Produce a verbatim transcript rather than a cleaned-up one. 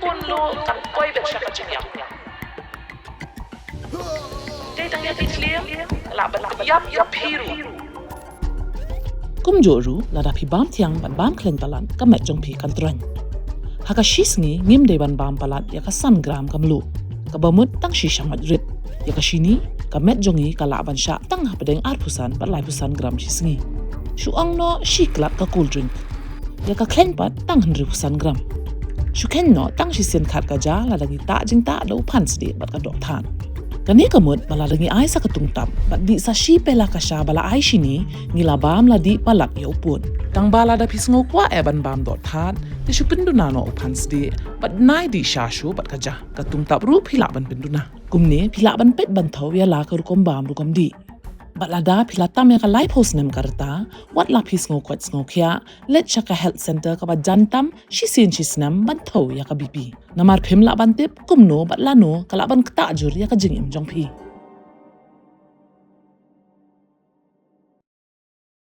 Pun lo kan poi beit sha ka jingïap. Dei tang ïa ki thliew, lah ban ïap ïa phi ruh. Kumjuh ruh, lada phi bam thiang bad bam khlaiñ palat, ka met jong phi kan troiñ. Ha ka shi sngi ngim dei ban bam palat ïa ka san gram ka mluh. Kaba mut tang shi shamoit rit. Ïa ka shini, ka met jong ngi ka lah ban shah tang hapdeng arphew san bad laiphew san gram shi sngi. Shu ong noh shi klat ka cold drink. Ïa ka khlaiñ pat tang hynriewphew san gram. Shu kheiñ noh tang shisien khat ka ja lada ngi tah jingtah da u phan sdieh bad ka doh thad. Kane ka mut ba lada ngi ai sa ka tungtap bad dih sa shi pela ka sha ba la ai shini, ngi la bam la dih palat ïa u pud. Tang ba lada phi sngew kwah eh ban bam doh thad, te shu pynduna noh u phan sdieh bad nai dih sha shuh bad ka ja. Ka tungtap ruh phi lah ban pynduna. Kumne phi lah ban peit ban thew ïa la ka rukom bam rukom dih. Bad lada phi la tam ïa ka laiphew snem ka rta, wat la phi sngew koit sngew khiah, leit sha ka health centre kaba jan tam shisien shisnem ban thew ïa ka B P. Namar phim lah ban tip kumno bad lano ka lah ban ktah jur ïa ka jingim jong phi.